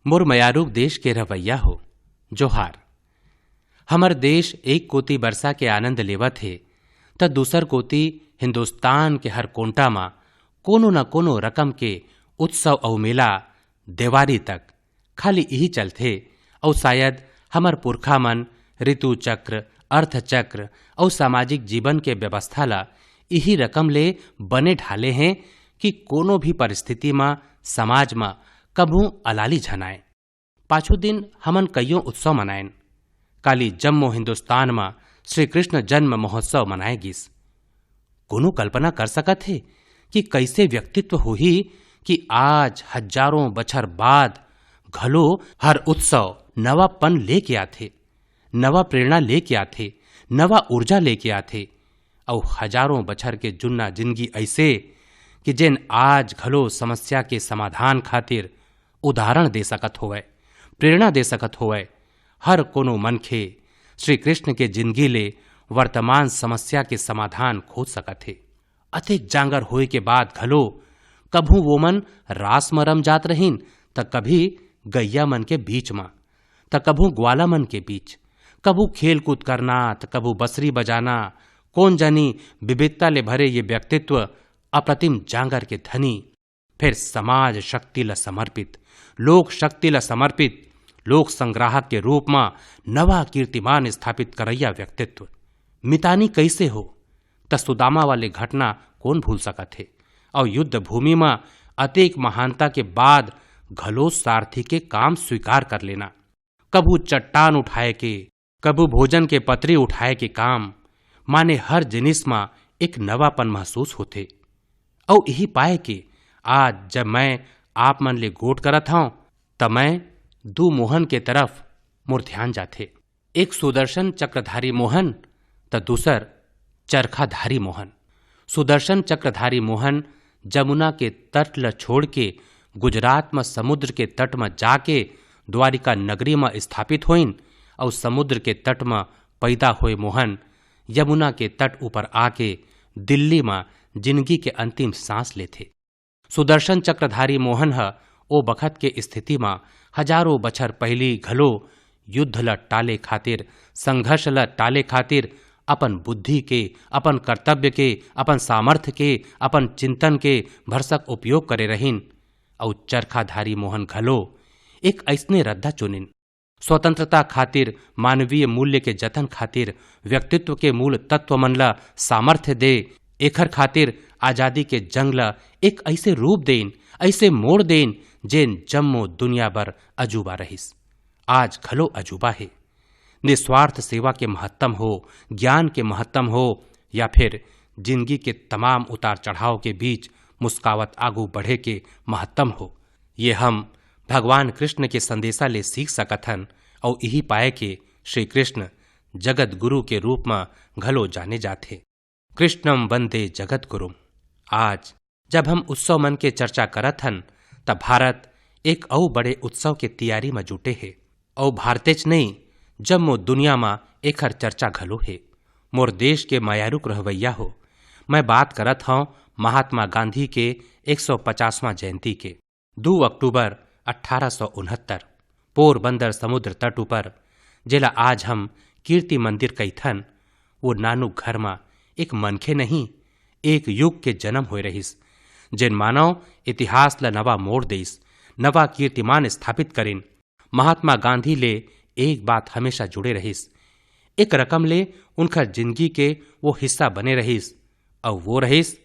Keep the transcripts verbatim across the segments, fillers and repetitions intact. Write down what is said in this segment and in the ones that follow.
मोर मयारू देश के रहवैया हो, जोहार। हमर देश एक कोती बरसा के आनंद लेवत हे, त दूसर कोती हिंदुस्तान के हर कोंटा म कोनो न कोनो रकम के उत्सव अउ मेला, देवारी तक, खाली इही चलथे। अउ शायद हमर पुरखा मन ऋतु चक्र, अर्थ चक्र अउ सामाजिक जीवन के व्यवस्था ल इही रकम ले बने ढाले हें कि कोनो भी परिस्थिति म, समाज म कभू अलाली झन आय। पाछू दिन हमन कइयो उत्सव मनाएन। काली जम्मो हिंदुस्तान म श्री कृष्ण जन्म महोत्सव मनाए गिस। कोनो कल्पना कर सकत हे कि कइसे व्यक्तित्व होही कि आज हजारों बछर बाद घलो हर उत्सव नवापन लेके आथे, नवा प्रेरणा लेके आथे, नवा ऊर्जा लेके आथे, अउ हजारों बछर के जुन्ना जिनगी अइसे कि जेन आज घलो समस्या के समाधान खातिर उदाहरण दे सकत होवय, प्रेरणा दे सकत होवय। हर कोनो मनखे श्री कृष्ण के जिनगी ले वर्तमान समस्या के समाधान खोज सकत हे। अतेक जांगर होए के बाद घलो कभू वो मन रास म रम जात रहिन, त कभी गैया मन के बीच म, त कभू ग्वाला मन के बीच, कभू खेलकूद करना, त कभू बसरी बजाना। कोन जानी विविधता ले भरे ये व्यक्तित्व, अप्रतिम जांगर के धनी, फेर समाज शक्ति ल समर्पित, लोक शक्ति ल समर्पित, लोक संग्राहक के रूप म नवा कीर्तिमान स्थापित करैया व्यक्तित्व। मितानी कइसे हो, त सुदामा वाले घटना कोन भूल सकत हे? अउ युद्ध भूमि म अतेक महानता के बाद घलो सारथी के काम स्वीकार कर लेना, कभू चट्टान उठाए के, कभू भोजन के पतरी उठाए के काम, माने हर जिनिस म एक नवापन महसूस होथे। अउ इही पाए के आज जब मैं आप मन ले गोठ करत हंव, त मैं दू मोहन के तरफ मोर ध्यान जाथे। एक सुदर्शन चक्रधारी मोहन, त दूसर चरखाधारी मोहन। सुदर्शन चक्रधारी मोहन जमुना के तट ल छोड़ के गुजरात म समुद्र के तट म जाके द्वारिका नगरी म स्थापित होइन, अउ समुद्र के तट म पैदा होए मोहन यमुना के तट ऊपर आके दिल्ली म जिनगी के अंतिम सांस लेथे। सुदर्शन चक्रधारी मोहन ह ओ बखत के स्थिति म हजारों बछर पहिली घलो युद्ध ल टाले खातिर, संघर्ष ल टाले खातिर अपन बुद्धि के, अपन कर्तव्य के, अपन सामर्थ्य के, अपन चिंतन के भरसक उपयोग करे रहिन। अउ चरखाधारी मोहन घलो एक अइसने रद्दा चुनिन। स्वतंत्रता खातिर, मानवीय मूल्य के जतन खातिर, व्यक्तित्व के मूल तत्व मन ल सामर्थ्य दे, एखर खातिर आजादी के जंग ल एक अइसे रूप देन, अइसे मोड़ देन, जेन जम्मो दुनिया बर अजूबा रहिस। आज घलो अजूबा हे। निस्वार्थ सेवा के महत्तम हो, ज्ञान के महत्तम हो, या फिर जिनगी के तमाम उतार चढ़ाव के बीच मुस्कावत आगू बढ़े के महत्तम हो, ये हम भगवान कृष्ण के संदेशा ले सीख सकत हन। अउ इही पाए के श्री कृष्ण जगत गुरु के रूप म घलो जाने जाथे। कृष्णम वंदे जगत गुरुम। आज जब हम उत्सव मन के चर्चा करत हन, त भारत एक अउ बड़े उत्सव के तियारी म जुटे हे। अउ भारतेच नइ, जम्मो दुनिया म एखर चर्चा घलो हे। मोर देश के मयारुक रहवैया हो, मैं बात करत हंव महात्मा गांधी के एक सौ पचासवां जयंती के। दू अक्टूबर अट्ठारह सौ उनहत्तर, पोरबंदर समुद्र तट ऊपर, जेला आज हम कीर्ति मंदिर कहिथन, वो नानुक घर म एक मनखे नहीं, एक युग के जन्म होए रहिस, जेन मानव इतिहास ल नवा मोड़ देइस, नवा कीर्तिमान स्थापित करिन। महात्मा गांधी ले एक बात हमेशा जुड़े रहिस, एक रकम ले उनकर जिनगी के वो हिस्सा बने रहिस, अउ वो रहिस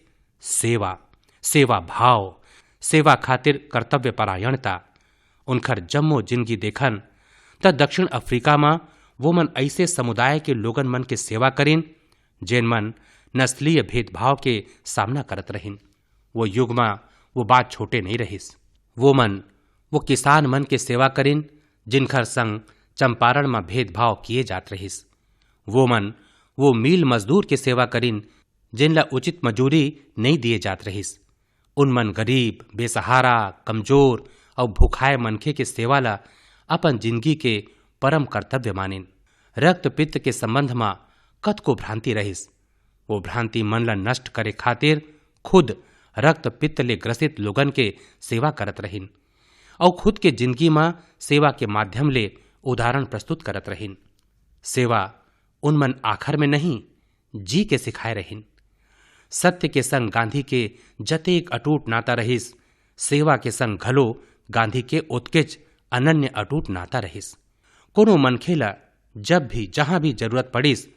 सेवा, सेवा भाव, सेवा खातिर कर्तव्य परायणता। उनकर जम्मो जिनगी देखन, त दक्षिण अफ्रीका म वो मन अइसे समुदाय के लोगन मन के सेवा करिन, जेन मन नस्लीय भेदभाव के सामना करत रहिन। वो युग म वो बात छोटे नइ रहिस। वो मन, वो किसान मन के सेवा करिन, जिनखर संग चंपारण म भेदभाव किए जात रहिस। वो मन, वो मील मजदूर के सेवा करिन, जेन ल उचित मजूरी नइ दिए जात रहिस। उन मन गरीब, बेसहारा, कमजोर अउ भुखाए मनखे के सेवा ल अपन जिनगी के परम कर्तव्य मानिन। रक्त पित्त के संबंध म कतको भ्रांति रहिस, वो भ्रांति मन ल नष्ट करे खातिर खुद रक्त पित्त ले ग्रसित लोगन के सेवा करत रहिन। अउ खुद के जिंदगी म सेवा के माध्यम ले उदाहरण प्रस्तुत करत रहिन। सेवा उन मन आखर में नहीं, जी के सिखाए रहिन। सत्य के संग गांधी के जतेक अटूट नाता रहिस, सेवा के संग घलो गांधी के ओतकेच अनन्य अटूट नाता रहिस। कोनो मनखे ला जब भी, जहां भी जरूरत पड़िस,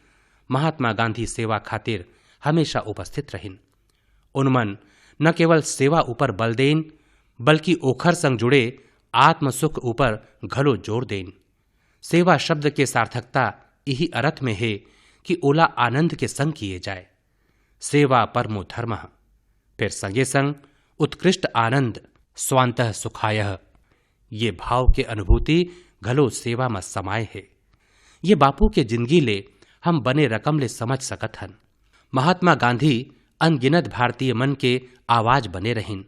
महात्मा गांधी सेवा खातिर हमेशा उपस्थित रहिन। उन मन न केवल सेवा ऊपर बल देन, बल्कि ओखर संग जुड़े आत्म सुख ऊपर घलो जोर देन। सेवा शब्द के सार्थकता इही अर्थ में हे कि ओला आनंद के संग किए जाए। सेवा परमो धर्मः। फिर संगे संग उत्कृष्ट आनंद, स्वांतः सुखायः, ये भाव के अनुभूति घलो सेवा म समाये हे। ये बापू के जिंदगी ले हम बने रकम ले समझ सकत हन। महात्मा गांधी अनगिनत भारतीय मन के आवाज बने रहिन।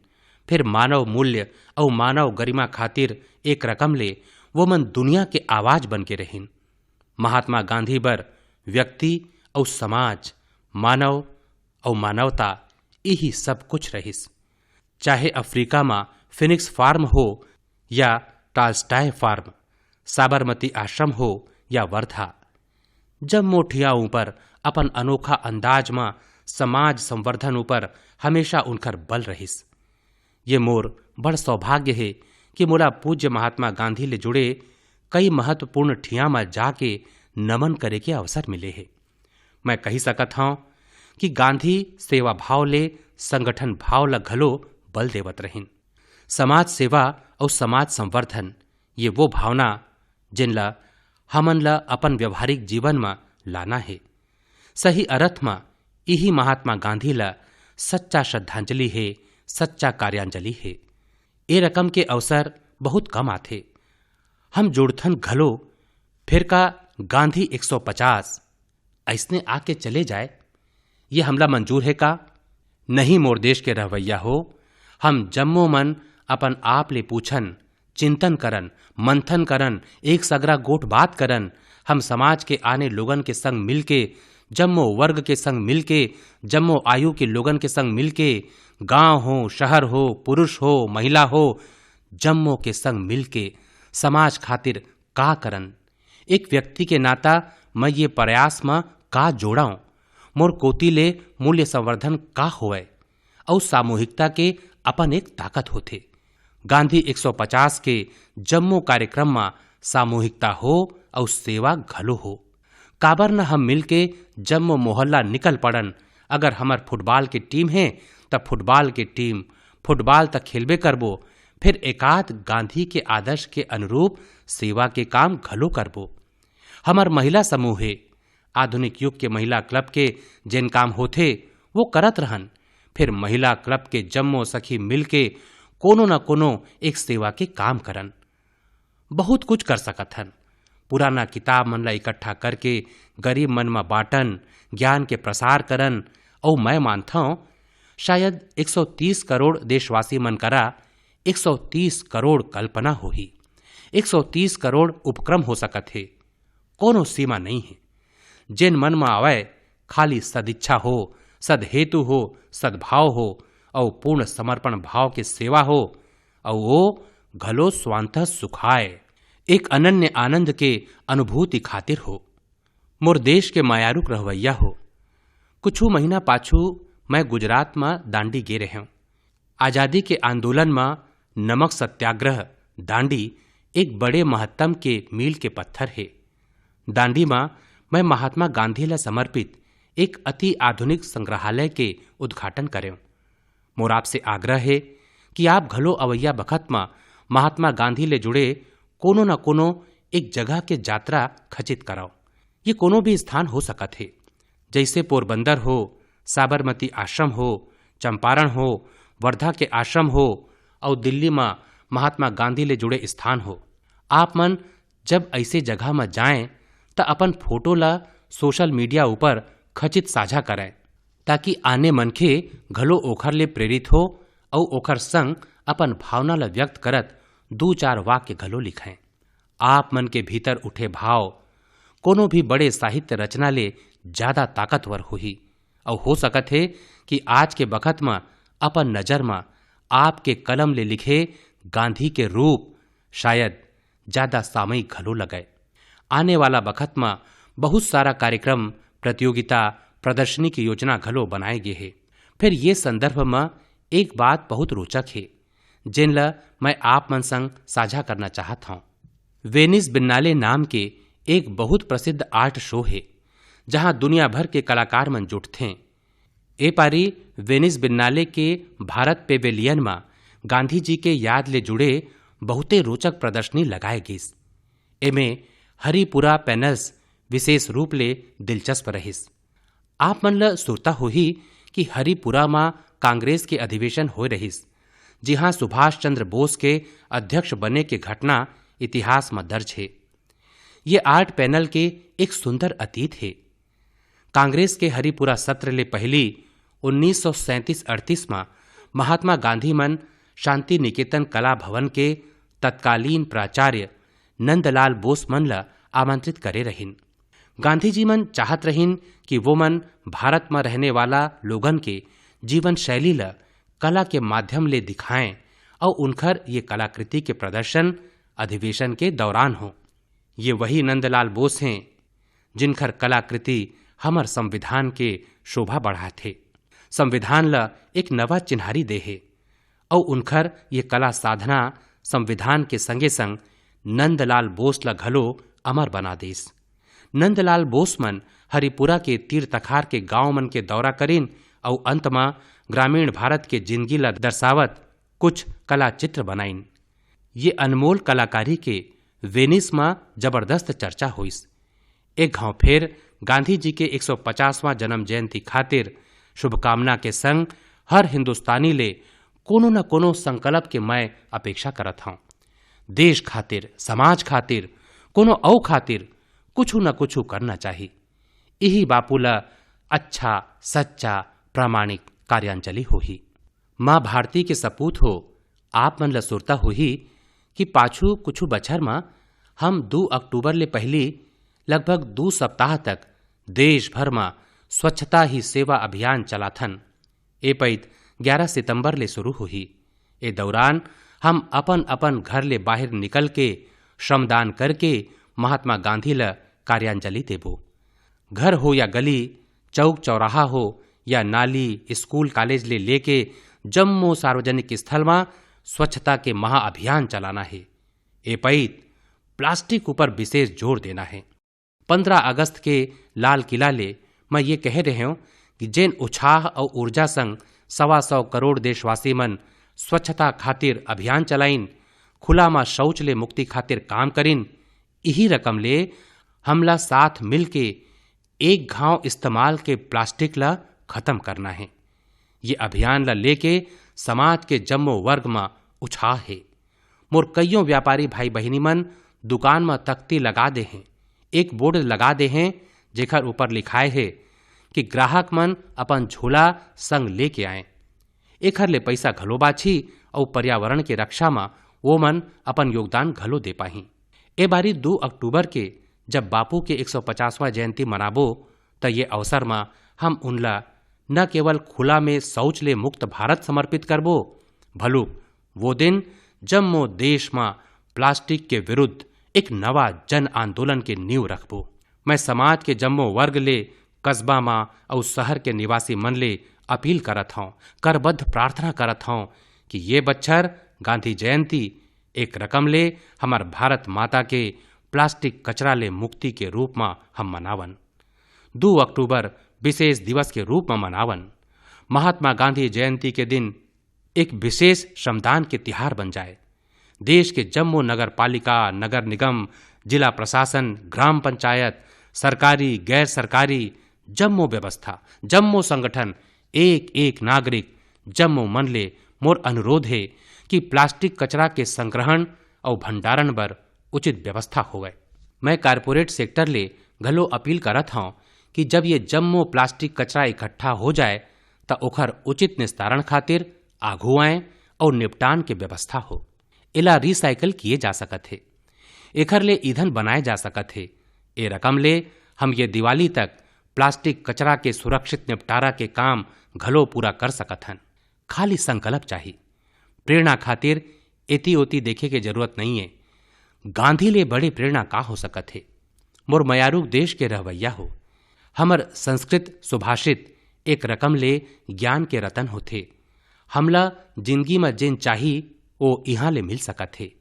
फिर मानव मूल्य अउ मानव गरिमा खातिर एक रकम ले वो मन दुनिया के आवाज बन के रहिन। महात्मा गांधी बर व्यक्ति अउ समाज, मानव अउ मानवता, इही सब कुछ रहिस। चाहे अफ्रीका म फिनिक्स फार्म हो या टाल्स्टाय फार्म, साबरमती आश्रम हो या वर्धा, जम्मो ठिया ऊपर अपन अनोखा अंदाज म समाज संवर्धन ऊपर हमेशा उनकर बल रहिस। ये मोर बड़ सौभाग्य हे कि मोला पूज्य महात्मा गांधी ले जुड़े कई महत्वपूर्ण ठिया म जाके नमन करे के अवसर मिले हे। मैं कही सकत हंव कि गांधी सेवा भाव ले संगठन भाव ल घलो बल देवत रहिन। समाज सेवा अउ समाज संवर्धन, ये वो भावना, जेन ल हमन ल अपन व्यवहारिक जीवन म लाना हे। सही अर्थ म इही महात्मा गांधी ल सच्चा श्रद्धांजलि हे, सच्चा कार्यांजलि हे। ए रकम के अवसर बहुत कम आथे। हम जुड़थन घलो, फिर का गांधी एक सौ पचास अइसने आके चले जाए, ये हमला मंजूर हे का? नहीं मोर देश के रहवैया हो, हम जम्मो मन अपन आप ले पूछन, चिंतन करन, मंथन करन, एक सगरा गोठ बात करन, हम समाज के आने लोगन के संग मिलके, जम्मो वर्ग के संग मिलके, जम्मो आयु के लोगन के संग मिलके, गांव हो, शहर हो, पुरुष हो, महिला हो, जम्मो के संग मिलके समाज खातिर का करन? एक व्यक्ति के नाता मैं ये प्रयास म का जोड़ंव? मोर कोति ले मूल्य संवर्धन का होवय? अउ सामूहिकता के अपन एक ताकत होथे। गांधी एक सौ पचास के जम्मो कार्यक्रम म सामूहिकता हो अउ सेवा घलो हो। काबर न हम मिलके जम्मो मोहल्ला निकल पड़न। अगर हमर फुटबॉल के टीम हे, त फुटबॉल के टीम फुटबॉल त खेलबे करबो, फिर एकाध गांधी के आदर्श के अनुरूप सेवा के काम घलो करबो। हमर महिला समूह हे, आधुनिक युग के महिला क्लब के जेन काम होथे, वो करत रहन। फिर महिला क्लब के जम्मो सखी मिलके कोनो न कोनो एक सेवा के काम करन। बहुत कुछ कर सकत हन। पुराना किताब मन ला इकट्ठा करके गरीब मन म बांटन, ज्ञान के प्रसार करन, अउ मैं मानथंव, शायद एक सौ तीस करोड़ देशवासी मन करा एक सौ तीस करोड़ कल्पना होही, एक सौ तीस करोड़ उपक्रम हो सकत हे। कोनो सीमा नइ हे। जेन मन म आवय, खाली सदिच्छा हो, सदहेतु हो, सद्भाव हो, अउ पूर्ण समर्पण भाव के सेवा हो, अउ वो घलो स्वांतः सुखाय, एक अनन्य आनंद के अनुभूति खातिर हो। मोर देश के मयारुक रहवैया हो, कुछु महीना पाछू मैं गुजरात म दांडी गे रहेंव। आजादी के आंदोलन म नमक सत्याग्रह दांडी एक बड़े महत्तम के मील के पत्थर हे। दांडी म मैं महात्मा गांधी ला समर्पित एक अति आधुनिक संग्रहालय के उद्घाटन करेंव। मोर आपसे आग्रह हे कि आप घलो अवइया बखत म महात्मा गांधी ले जुड़े कोनो न कोनो एक जगह के जात्रा खचित करव। ये कोनो भी स्थान हो सकत हे, जइसे पोरबंदर हो, साबरमती आश्रम हो, चंपारण हो, वर्धा के आश्रम हो, अउ दिल्ली म महात्मा गांधी ले जुड़े स्थान हो। आप मन जब अइसे जगह म जाएं, त अपन फोटो ला सोशल मीडिया ऊपर खचित साझा करें, ताकि आने मनखे घलो ओखर ले प्रेरित हो अउ ओखर संग अपन भावना ला व्यक्त करत दू चार वाक्य घलो लिखें। आप मन के भीतर उठे भाव कोनो भी बड़े साहित्य रचना ले ज्यादा ताकतवर होही, अउ हो सकत हे कि आज के बखत म अपन नजर म आपके कलम ले लिखे गांधी के रूप शायद ज्यादा सामयिक घलो लगय। आने वाला बखत म बहुत सारा कार्यक्रम, प्रतियोगिता, प्रदर्शनी के योजना घलो बनाए गे हे। फिर ये संदर्भ म एक बात बहुत रोचक हे, जेन ल मैं आप मन संग साझा करना चाहत हौं। वेनिस बिन्नाले नाम के एक बहुत प्रसिद्ध art show हे, जहां दुनिया भर के कलाकार मन जुटथें। ए पारी वेनिस बिन्नाले के भारत पेवेलियन म गांधी जी के याद ले जुड़े बहुते रोचक प्रदर्शनी लगाए गिस। एमे हरिपुरा panels विशेष रूप ले दिलचस्प रहिस। आप मन ल सुरता होही कि हरिपुरा म कांग्रेस के अधिवेशन होए रहिस, जिहां सुभाष चंद्र बोस के अध्यक्ष बने के घटना इतिहास म दर्ज हे। ये art panel के एक सुंदर अतीत हे। कांग्रेस के हरिपुरा सत्र ले पहिली उन्नीस सौ सैंतीस अड़तीस म महात्मा गांधी मन शांति निकेतन कला भवन के तत्कालीन प्राचार्य नंदलाल बोस मन ल आमंत्रित करे रहिन। गांधी जी मन चाहत रहिन कि वो मन भारत म रहने वाला लोगन के जीवन शैली ल कला के माध्यम ले दिखाएं अउ उनखर ये कलाकृति के प्रदर्शन अधिवेशन के दौरान हो। ये वही नंदलाल बोस हें, जिनखर कलाकृति हमर संविधान के शोभा बढ़ाथे, संविधान ल एक नवा चिन्हारी दे हे। अउ उनखर ये कला साधना संविधान के संगे संग नंदलाल बोस ल घलो अमर बना देस। नंदलाल बोस मन हरिपुरा के तीर तखार के गांव मन के दौरा करिन अउ अंत म ग्रामीण भारत के जिंदगी ल दर्शावत कुछ कला चित्र बनाइन। ये अनमोल कलाकारी के वेनिस म जबरदस्त चर्चा होइस। एक घांव फेर गांधी जी के एक सौ पचासवां जन्म जयंती खातिर शुभकामना के संग हर हिंदुस्तानी ले कोनो न कोनो संकल्प के मैं अपेक्षा करत हौं। देश खातिर, समाज खातिर, कोनो अउ खातिर कुछु न कुछु करना चाही। इही बापू ल अच्छा, सच्चा, प्रामाणिक कार्यांजलि होही। माँ भारती के सपूत हो, आप मन ल सुरता होही कि पाछू कुछु बछर म हम दू अक्टूबर ले पहिली लगभग दू सप्ताह तक देश भर म स्वच्छता ही सेवा अभियान चलाथन। ए पइत ग्यारह सितंबर ले शुरू होही। ए दौरान हम अपन-अपन घर ले बाहिर निकल के श्रमदान करके महात्मा गांधी ल कार्यांजलि देबो। घर हो या गली, चौक चौराहा हो या नाली, स्कूल कॉलेज ले लेके जम्मो सार्वजनिक स्थल म स्वच्छता के महाअभियान चलाना हे। ए पइत प्लास्टिक ऊपर विशेष जोर देना हे। पन्द्रह अगस्त के लाल किला ले मैं ये कहे रहेंव कि जेन उछाह अउ ऊर्जा संग सवा सौ करोड़ देशवासी मन स्वच्छता खातिर अभियान चलाइन, खुला म शौच ले मुक्ति खातिर काम करिन, इही रकम ले हमला साथ मिलके एक घांव इस्तेमाल के प्लास्टिक ला खत्म करना हे। ये अभियान ला लेके समाज के जम्मो वर्ग म उछाह हे। मोर कइयों व्यापारी भाई बहिनी मन दुकान म तख्ती लगा दे हें, एक बोर्ड लगा दे हें, जेखर ऊपर लिखाए हे कि ग्राहक मन अपन झोला संग लेके आएं। एखर ले पइसा घलो बाचही अउ पर्यावरण के रक्षा म वो मन अपन योगदान घलो दे पाही। ए बारी दू अक्टूबर के जब बापू के एक सौ पचासवां जयंती मनाबो, त ये अवसर म हम उनला न केवल खुला में शौच ले मुक्त भारत समर्पित करबो, भलुक वो दिन जम्मो देश म प्लास्टिक के विरुद्ध एक नवा जन आंदोलन के नींव रखबो। मैं समाज के जम्मो वर्ग ले, कस्बा म अउ शहर के निवासी मन ले अपील करत हौं, करबद्ध प्रार्थना करत हौं कि ये बच्छर गांधी जयंती एक रकम ले हमर भारत माता के प्लास्टिक कचरा ले मुक्ति के रूप म हम मनावन। दू अक्टूबर विशेष दिवस के रूप म मनावन। महात्मा गांधी जयंती के दिन एक विशेष श्रमदान के तिहार बन जाए। देश के जम्मो नगर पालिका, नगर निगम, जिला प्रशासन, ग्राम पंचायत, सरकारी, गैर सरकारी, जम्मो व्यवस्था, जम्मो संगठन, एक एक नागरिक, जम्मो मन ले मोर अनुरोध हे कि प्लास्टिक कचरा के संग्रहण अउ भंडारण बर उचित व्यवस्था होवय। मैं कॉरपोरेट सेक्टर ले घलो अपील करत हौं कि जब ये जम्मो प्लास्टिक कचरा इकट्ठा हो जाए, त ओखर उचित निस्तारण खातिर आघू आएं अउ निपटान के व्यवस्था हो। एला रिसाइकल किए जा सकत हे, एखर ले ईंधन बनाए जा सकत हे। ए रकम ले हम ये दिवाली तक प्लास्टिक कचरा के सुरक्षित निपटारा के काम घलो पूरा कर सकत हन। खाली संकल्प चाही। प्रेरणा खातिर एती ओती देखे के जरूरत नइये। गांधी ले बड़े प्रेरणा का हो सकत हे? मोर मयारू देश के रहवैया हो, हमर संस्कृत सुभाषित एक रकम ले ज्ञान के रतन होथे। हमला जिंदगी म जेन चाही, ओ इहां ले मिल सकत हे।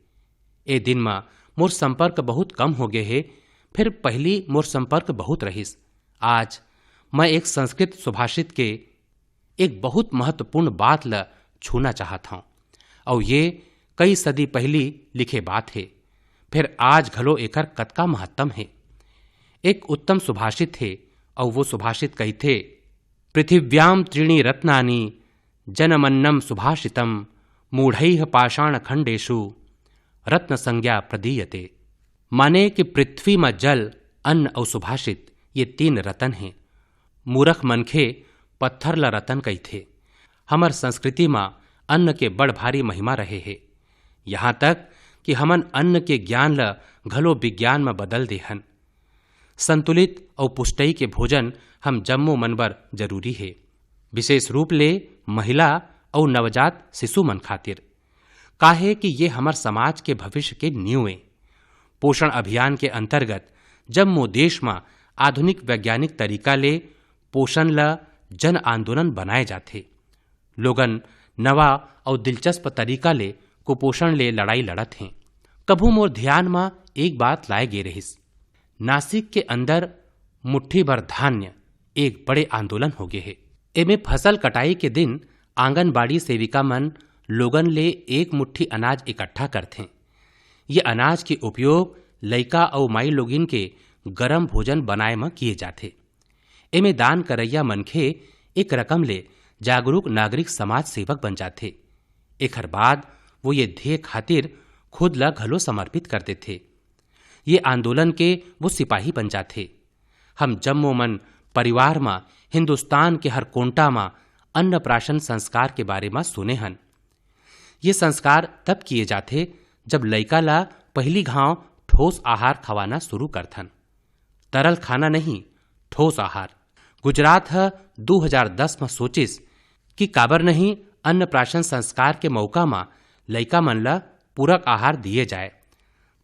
ए दिन म मोर संपर्क बहुत कम हो गे हे, फिर पहिली मोर संपर्क बहुत रहिस। आज मैं एक संस्कृत सुभाषित के एक बहुत महत्वपूर्ण बात ल छूना चाहत हंव, अउ ये कई सदी पहिली लिखे बात हे, फिर आज घलो एकर कतका महत्तम हे। एक उत्तम सुभाषित हे, अउ वो सुभाषित कहिथे, "पृथिव्यां त्रीणि रत्नानि जनमन्नं सुभाषितं मूढ़ैः पाषाणखंडेषु रत्न संज्ञा प्रदीयते।" माने कि पृथ्वी म जल, अन्न अउ सुभाषित, ये तीन रतन हे। मूरख मनखे पत्थर ल रतन कहिथे। हमर संस्कृति म अन्न के बड़ भारी महिमा रहे हे, यहाँ तक कि हमन अन्न के ज्ञान ल घलो विज्ञान म बदल देहन। संतुलित अउ पुष्टई के भोजन हम जम्मो मन बर जरूरी हे, विशेष रूप ले महिला अउ नवजात शिशु मन खातिर, काहे कि ये हमर समाज के भविष्य के नींव ए। पोषण अभियान के अंतर्गत जम्मो देश म आधुनिक वैज्ञानिक तरीका ले पोषण ल जन आंदोलन बनाए जाथे। लोगन नवा अउ दिलचस्प तरीका ले कुपोषण ले लड़ाई लड़त हें। कभू मोर ध्यान म एक बात लाए गे रहिस। नासिक के अंदर मुट्ठी भर धान्य एक बड़े आंदोलन हो गे हे। एमे फसल कटाई के दिन आंगनबाड़ी सेविका मन लोगन ले एक मुट्ठी अनाज इकट्ठा करथें। ये अनाज के उपयोग लइका अउ माई लोगिन के गरम भोजन बनाए म किए जाथे। एमे दान करइया मनखे एक रकम ले जागरूक नागरिक समाज सेवक बन जाथे। एखर बाद वो ये ध्येय खातिर खुद ल घलो समर्पित कर देथे। ये आंदोलन के वो सिपाही बन जाथे। हम जम्मो मन परिवार म हिंदुस्तान के हर कोंटा म अन्नप्राशन संस्कार के बारे म सुने हन। ये संस्कार तब किए जाथे, जब लइका ला पहिली घांव ठोस आहार खवाना शुरू करथन। तरल खाना नहीं, ठोस आहार। गुजरात ह दू हजार दस म सोचिस कि काबर नहीं अन्नप्राशन संस्कार के मौका म लइका मन ल पूरक आहार दिए जाए,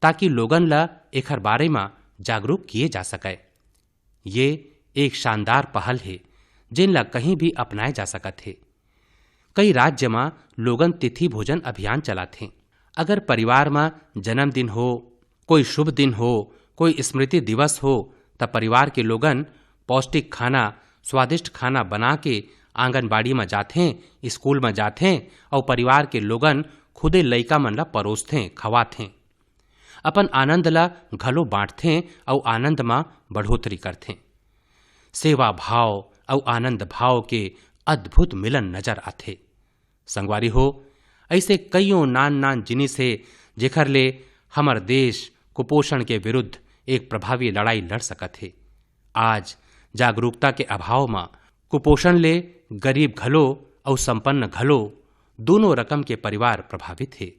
ताकि लोगन ल एखर बारे म जागरूक किए जा सकय। ये एक शानदार पहल हे, जेन ल कहीं भी अपनाए जा सकत हे। कई राज्य म लोगन तिथि भोजन अभियान चलाथे। अगर परिवार म जन्मदिन हो, कोई शुभ दिन हो, कोई स्मृति दिवस हो, त परिवार के लोगन पौष्टिक खाना, स्वादिष्ट खाना बना के आंगनबाड़ी म जाथें, स्कूल म जाथें अउ परिवार के लोगन खुदे लइका मन ल परोसथें, खवाथें। अपन आनंद ल घलो बांटथें अउ आनंद म बढ़ोतरी करथें। सेवा भाव अउ आनंद भाव के अद्भुत मिलन नजर आथे। संगवारी हो, अइसे कइयों नान-नान जिनिस हे, जेखर ले हमर देश कुपोषण के विरुद्ध एक प्रभावी लड़ाई लड़ सकत हे। आज जागरूकता के अभाव म कुपोषण ले गरीब घलो अउ संपन्न घलो, दूनों रकम के परिवार प्रभावित हे।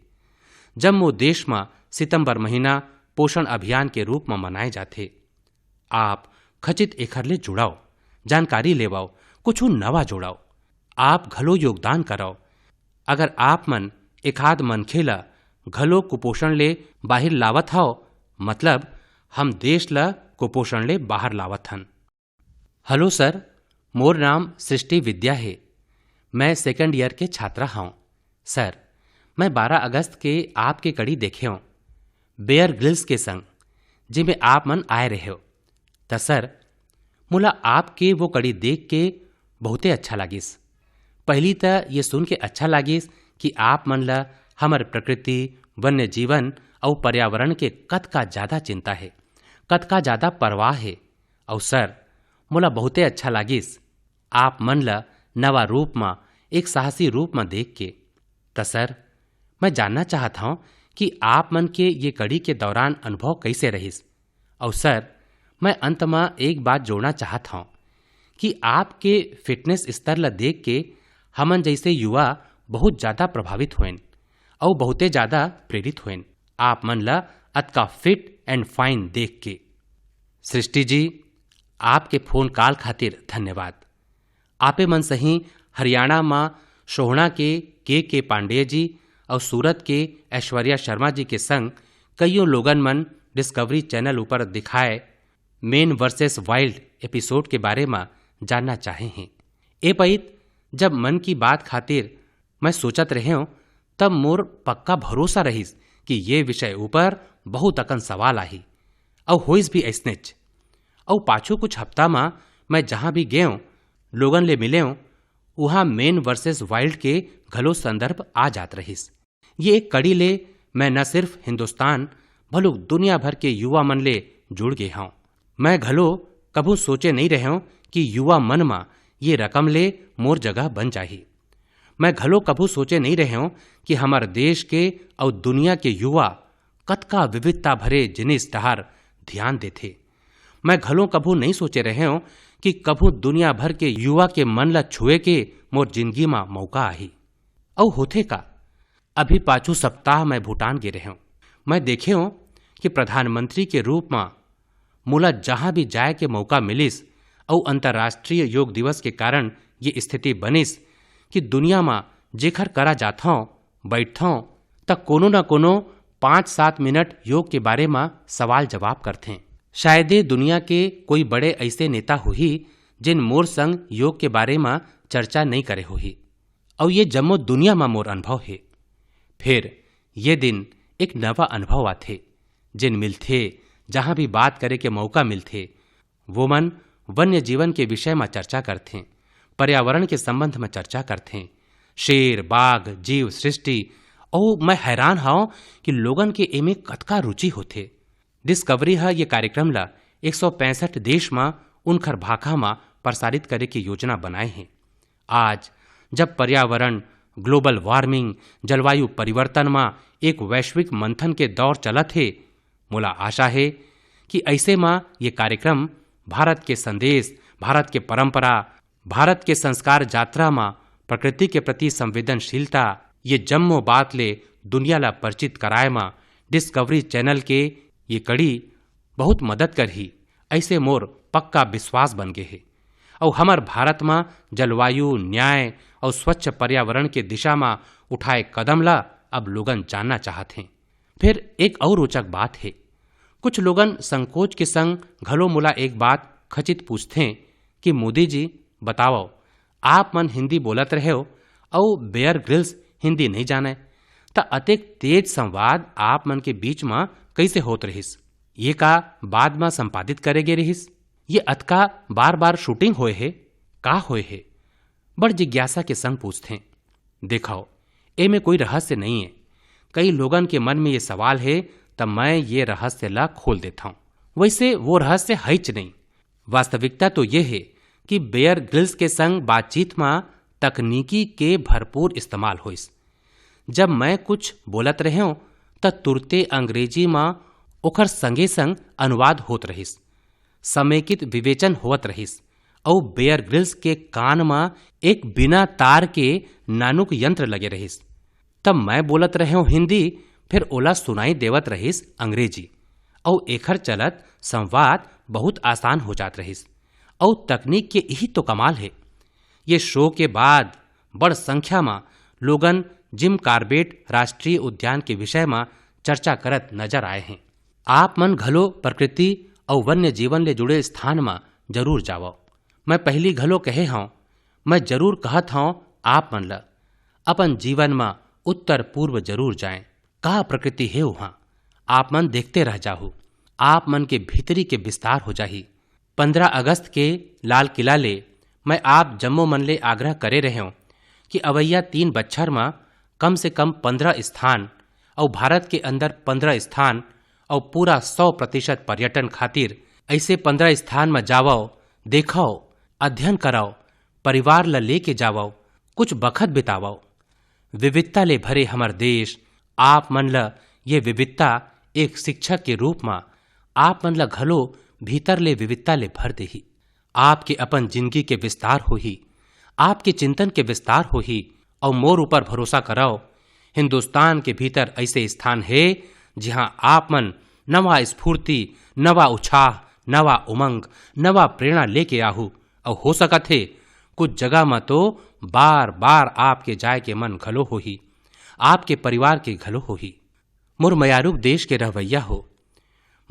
जम्मो देश म सितंबर महीना पोषण अभियान के रूप म मनाए जाथे। आप खचित एखर ले जुड़व, जानकारी लेवव, कुछु नवा जोड़व। आप घलो योगदान करव। अगर आप मन एखाद मनखे ल घलो कुपोषण ले बाहिर लावत हव, मतलब हम देश ल कुपोषण ले बाहर लावत हन। हेलो सर, मोर नाम सृष्टि विद्या हे। मैं सेकंड ईयर के छात्रा हंव। सर, मैं बारह अगस्त के आपके कड़ी देखेंव, बेयर ग्रिल्स के संग, जेमे आप मन आए रहेव। त सर, मोला आपके वो कड़ी देख के बहुते अच्छा लागिस। पहिली त ये सुन के अच्छा लागिस कि आप मन ल हमर प्रकृति, वन्य जीवन अउ पर्यावरण के कतका जादा चिंता हे, कतका जादा परवाह हे। अउ सर, मोला बहुते अच्छा लागिस आप मन ल नवा रूप म, एक साहसी रूप म देख के। त सर, मैं जानना चाहत हंव कि आप मन के ये कड़ी के दौरान अनुभव कइसे रहिस? अउ सर, मैं अंत म एक बात जोड़ना चाहत हंव कि आपके फिटनेस स्तर ल देख के हमन जइसे युवा बहुत जादा प्रभावित होएन अउ बहुते जादा प्रेरित होएन, आप मन ल अतका फिट एंड फाइन देख के। सृष्टि जी, आपके फोन कॉल खातिर धन्यवाद। आपे मन सही हरियाणा म सोहना के के के पांडेय जी अउ सूरत के ऐश्वर्या शर्मा जी के संग कइयों लोगन मन डिस्कवरी चैनल ऊपर दिखाए मेन वर्सेस वाइल्ड एपिसोड के बारे म जानना चाहे हें। ए पइत जब मन की बात खातिर मैं सोचत रहेंव, तब मोर पक्का भरोसा रहिस कि ये विषय ऊपर बहुत अकन सवाल आही, अउ होइस भी अइसनेच। अउ पाछू कुछ हफ्ता म मैं जहां भी गेंव, लोगन ले मिलेंव, उहां मेन वर्सेस वाइल्ड के घलो संदर्भ आ जात रहिस। ये एक कड़ी ले मैं न सिर्फ हिंदुस्तान, बलुक दुनिया भर के युवा मन ले जुड़ गे हंव। मैं घलो कभू सोचे नइ रहेंव कि युवा मन म ये रकम ले मोर जगह बन जाही। मैं घलो कभू सोचे नइ रहेंव कि हमर देश के अउ दुनिया के युवा कतका विविधता भरे जिनिस डहार ध्यान देथे। मैं घलो कभू नइ सोचे रहेंव कि कभू दुनिया भर के युवा के मन ल छुए के मोर जिनगी म मौका आही। अउ होथे का, अभी पाछू सप्ताह मैं भूटान गे रहेंव। मैं देखेंव कि प्रधानमंत्री के रूप म मोला जहां भी जाए के मौका मिलिस अउ अंतर्राष्ट्रीय योग दिवस के कारण ये स्थिति बनिस कि दुनिया म जेखर करा जाथंव, बइठथंव, त कोनो न कोनो पाँच सात मिनट योग के बारे म सवाल जवाब करथें। शायदे दुनिया के कोई बड़े अइसे नेता होही, जेन मोर संग योग के बारे म चर्चा नइ करे होही। अउ ये जम्मो दुनिया म मोर अनुभव हे। फेर ये दिन एक नवा अनुभव आथे, जेन मिलथे, जहां भी बात करे के मौका मिलथे, वो मन वन्य जीवन के विषय म चर्चा करथें, पर्यावरण के संबंध म चर्चा करथें, शेर, बाघ, जीव सृष्टि, अउ मैं हैरान हंव कि लोगन के एमे कतका रुचि होथे। डिस्कवरी ह ये कार्यक्रम ल एक सौ पैंसठ देश म उनखर भाखा म प्रसारित करे के योजना बनाए हे। आज जब पर्यावरण, ग्लोबल वार्मिंग, जलवायु परिवर्तन म एक वैश्विक मंथन के दौर चलत हे, मोला आशा हे कि अइसे म ये कार्यक्रम भारत के संदेश, भारत के परंपरा, भारत के संस्कार यात्रा म प्रकृति के प्रति संवेदनशीलता, ये जम्मो बात ले दुनिया ला परिचित कराए म डिस्कवरी चैनल के ये कड़ी बहुत मदद करही, अइसे मोर पक्का विश्वास बन गे हे। अउ हमर भारत म जलवायु, न्याय अउ स्वच्छ पर्यावरण के दिशा म उठाए कदम ला अब लोगन जानना चाहत हें। फेर एक अउ रोचक बात हे, कुछ लोगन संकोच के संग घलो मोला एक बात खचित पूछथें कि मोदी जी, बतावव, आप मन हिंदी बोलत रहेव अउ बेयर ग्रिल्स हिंदी नइ जानय, त अतेक तेज संवाद आप मन के बीच म कइसे होत रहिस? ये का बाद म संपादित करे गे रहिस? ये अतका बार-बार शूटिंग होए हे, का होए हे? बड़ जिज्ञासा के संग पूछथें। देखव, एमे कोई रहस्य नइये। कई लोगन के मन में ये सवाल हे, त मैं ये रहस्य ला खोल देथंव। वइसे वो रहस्य हइच नइ। वास्तविकता तो ये हे कि बेयर ग्रिल्स के संग बातचीत म तकनीकी के भरपूर इस्तेमाल होइस। जब मैं कुछ बोलत रहेंव, त तुरते अंग्रेजी म ओखर संगे-संग अनुवाद होत रहिस, समेकित विवेचन होवत रहिस, अउ बेयर ग्रिल्स के कान म एक बिना तार के नानुक यंत्र लगे रहिस। तब मैं बोलत रहेंव हिंदी, फेर ओला सुनाई देवत रहिस अंग्रेजी, अउ एखर चलत संवाद बहुत आसान हो जात रहिस। अउ तकनीक के इही तो कमाल हे। ये शो के बाद बड़ संख्या म लोगन जिम कार्बेट राष्ट्रीय उद्यान के विषय म चर्चा करत नजर आए हें। आप मन घलो प्रकृति अउ वन्य जीवन ले जुड़े स्थान म जरूर जावव। मैं पहिली घलो कहे हंव, मैं जरूर कहत हंव आप मन ल, अपन जीवन म उत्तर पूर्व जरूर जाएं। का प्रकृति हे उहां, आप मन देखते रह जाहू। आप मन के भीतरी के विस्तार हो जाही। पंद्रह अगस्त के लाल किला ले मैं आप जम्मो मन ले आग्रह करे रहेंव कि अवइया तीन बच्छर म कम से कम पंद्रह स्थान अउ भारत के अंदर पंद्रह स्थान अउ पूरा सौ प्रतिशत पर्यटन खातिर अइसे पंद्रह स्थान म जावव, देखव, अध्ययन करव, परिवार ल लेके जावव, कुछ बखत बितावव। विविधता ले भरे हमर देश, आप मन ल ये विविधता एक शिक्षक के रूप म आप मन ल घलो भीतर ले विविधता ले भर देही। आपके अपन जिनगी के विस्तार होही, आपके चिंतन के विस्तार होही, अउ मोर ऊपर भरोसा करव, हिंदुस्तान के भीतर अइसे स्थान हे, जिहां आप मन नवा स्फूर्ति, नवा उत्साह, नवा उमंग, नवा प्रेरणा लेके आहू। अउ हो सकत हे, कुछ जगह म तो बार-बार आपके जाए के मन घलो होही। आपके परिवार के घलो होही। मोर मयारुक देश के रहवैया हो,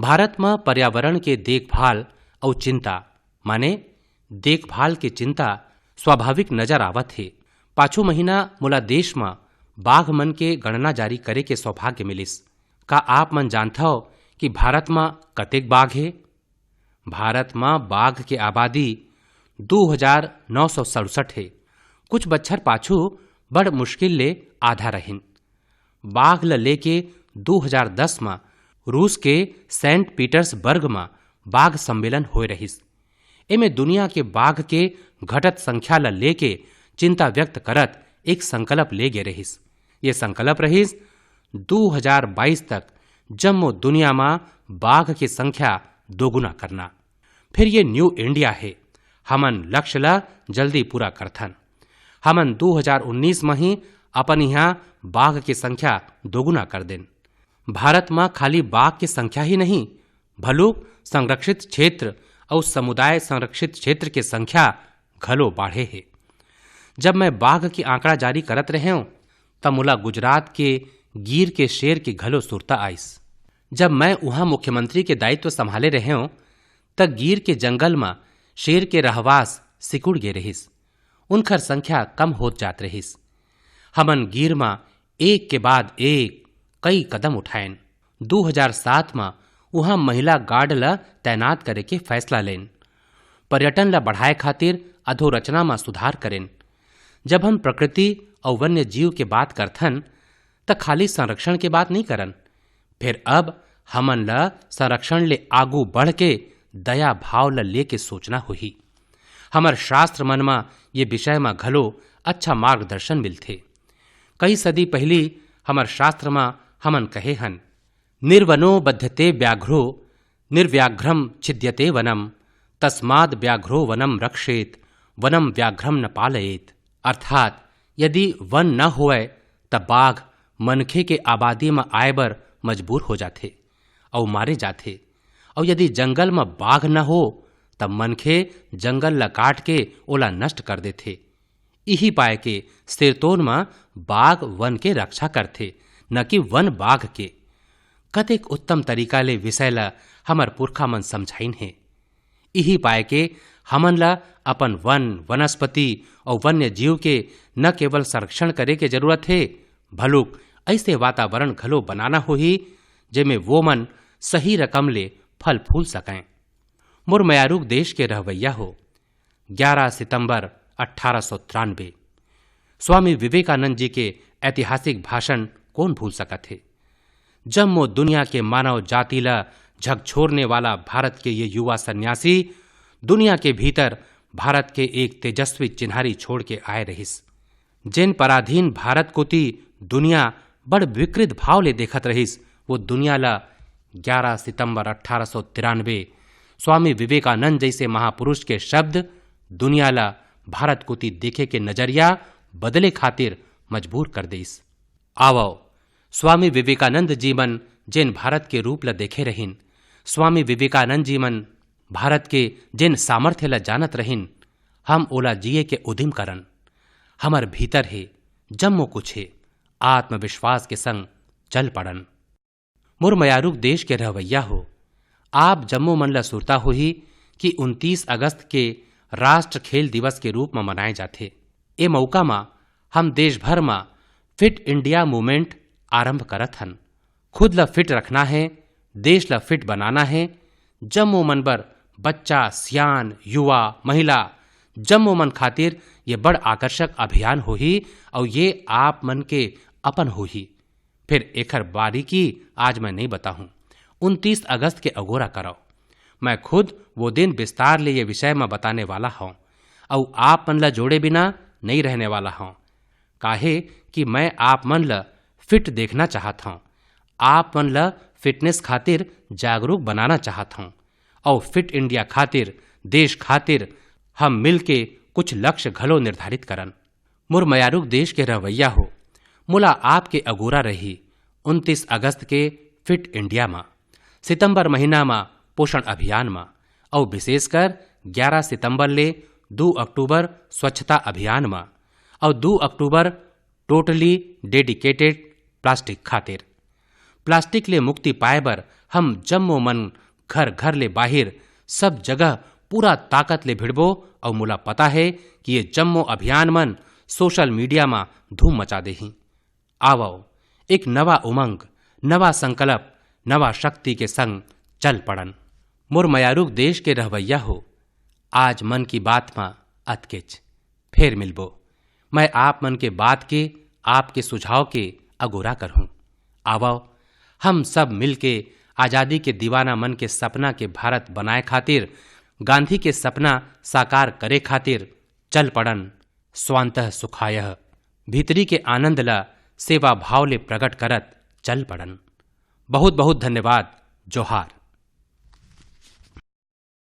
भारत म पर्यावरण के देखभाल अउ चिंता, माने देखभाल के चिंता स्वाभाविक नजर आवत हे। पाछू महीना मोला देश म बाघ मन के गणना जारी करे के सौभाग्य मिलिस। का आप मन जानथव कि भारत म कतेक बाघ हे? भारत म बाघ के आबादी दू हजार नौ सौ सड़सठ हे। कुछ बच्छर पाछू बड़ मुश्किल ले आधा रहिन। बाघ ल लेके दू हजार दस म रूस के सेंट पीटर्सबर्ग म बाघ सम्मेलन होए रहिस। एमे दुनिया के बाघ के घटत संख्या ल लेके चिंता व्यक्त करत एक संकल्प ले गे रहिस। ये संकल्प रहिस दू हजार बाईस तक जम्मो दुनिया म बाघ के संख्या दोगुना करना। फिर ये न्यू इंडिया हे, हमन लक्ष्य ल जल्दी पूरा करथन। हमन दू हजार उन्नीस म ही अपन इहाँ बाघ के संख्या दोगुना कर देन। भारत म खाली बाघ के संख्या ही नहीं, भलुक संरक्षित क्षेत्र अउ समुदाय संरक्षित क्षेत्र के संख्या घलो बाढ़े हे। जब मैं बाघ के आंकड़ा जारी करत रहेंव, त मोला गुजरात के गीर के शेर के घलो सुरता आइस। जब मैं उहाँ मुख्यमंत्री के दायित्व संभाले रहेंव, त गीर के जंगल म शेर के रहवास सिकुड़ गे रहिस। उनखर संख्या कम होत जात रहिस। हमन गीर म एक के बाद एक कई कदम उठाएन। दू हजार सात म उहाँ महिला गार्ड ल तैनात करे के फैसला लेन। पर्यटन ल बढ़ाए खातिर अधोरचना म सुधार करेन। जब हम प्रकृति अउ वन्य जीव के बात करथन, त खाली संरक्षण के बात नइ करन। फेर अब हमन ल संरक्षण ले आगू बढ़ के दया भाव ल लेके सोचना होही। हमर शास्त्र मन म ये विषय म घलो अच्छा मार्गदर्शन मिलथे। कई सदी पहिली हमर शास्त्र म हमन कहे हन, "निर्वनो बध्यते व्याघ्रो, निर्व्याघ्रम छिद्यते वनम, तस्माद् व्याघ्रो वनम रक्षेत, वनम व्याघ्रम न पालयेत।" अर्थात यदि वन न होवय, त बाघ मनखे के आबादी म आए बर मजबूर हो जाथे अउ मारे जाथे, अउ यदि जंगल म बाघ न हो, त मनखे जंगल ल काट के ओला नष्ट कर देथे। इही पाय के सिरतोन म बाघ वन के रक्षा करथे, न कि वन बाघ के। कतेक उत्तम तरीका ले विषय ल हमर पुरखा मन समझाइन हे। इही पाय के हमन ल अपन वन, वनस्पति अउ वन्य जीव के न केवल संरक्षण करे के जरूरत हे, भलुक अइसे वातावरण घलो बनाना होही, जेमे वो मन सही रकम ले फल फूल सकंय। मोर मयारुक देश के रहवैया हो, ग्यारह सितंबर अठारह सौ तिरानवे, स्वामी विवेकानंद जी के ऐतिहासिक भाषण कोन भूल सकत हे? जम्मो दुनिया के मानव जाति ल झकझोरने वाला भारत के ये युवा सन्यासी दुनिया के भीतर भारत के एक तेजस्वी चिन्हारी छोड़ के आए रहिस। जेन पराधीन भारत कोति दुनिया बड़ विकृत भाव ले देखत रहिस, वो दुनिया ल ग्यारह सितंबर अठारह सौ तिरानवे स्वामी विवेकानंद जैसे महापुरुष के शब्द दुनिया ल भारत कोति देखे के नजरिया बदले खातिर मजबूर कर देइस। आवव, स्वामी विवेकानंद जी मन जेन भारत के रूप ल देखे रहिन, स्वामी विवेकानंद जी मन भारत के जेन सामर्थ्य ल जानत रहिन, हम ओला जिए के उदिम करन। हमर भीतर हे, जम्मो कुछ हे, आत्मविश्वास के संग चल पड़न। मोर मयारुक देश के रहवैया हो, आप जम्मो मन ल सुरता होही कि उनतीस अगस्त के राष्ट्र खेल दिवस के रूप म मनाए जाथे। ए मौका म हम देश भर म फिट इंडिया मूवमेंट आरंभ करत हन। खुद ल फिट रखना हे, देश ल फिट बनाना हे। जम्मो मन बर, बच्चा, सियान, युवा, महिला, जम्मो मन खातिर ये बड़ आकर्षक अभियान होही अउ ये आप मन के अपन होही। फिर एखर बारीकी आज मैं नइ बताहूं, उनतीस अगस्त के अगोरा करव। मैं खुद वो दिन विस्तार ले ये विषय म बताने वाला हौं अउ आप मन ल जोड़े बिना नइ रहने वाला हौं, काहे कि मैं आप मन ल फिट देखना चाहत हौं, आप मन ल फिटनेस खातिर जागरूक बनाना चाहत हौं अउ फिट इंडिया खातिर, देश खातिर हम मिलके कुछ लक्ष्य घलो निर्धारित करन। मोर मयारुक देश के रहवैया हो, मोला आपके अगोरा रही उनतीस अगस्त के फिट इंडिया म, सितंबर महीना म पोषण अभियान म, अउ विशेषकर ग्यारह सितंबर ले दू अक्टूबर स्वच्छता अभियान म, अउ दू अक्टूबर टोटली डेडिकेटेड प्लास्टिक खातिर। प्लास्टिक ले मुक्ति पाए बर हम जम्मो मन घर घर ले बाहिर सब जगह पूरा ताकत ले भिड़बो। अउ मोला पता हे कि ये जम्मो अभियान मन सोशल मीडिया म धूम मचा देही। आवव, एक नवा उमंग, नवा संकल्प, नवा शक्ति के संग चल पड़न। मोर मयारुक देश के रहवैया हो, आज मन की बात म अतकेच, फेर मिलबो। मैं आप मन के बात के, आपके सुझाव के अगोरा करहूं। आवव, हम सब मिलके आजादी के दीवाना मन के सपना के भारत बनाए खातिर, गांधी के सपना साकार करे खातिर चल पड़न। स्वांतः सुखायः। भीतरी के आनंद ला सेवा भाव ले प्रकट करत चल पड़न। बहुत बहुत धन्यवाद। जोहार।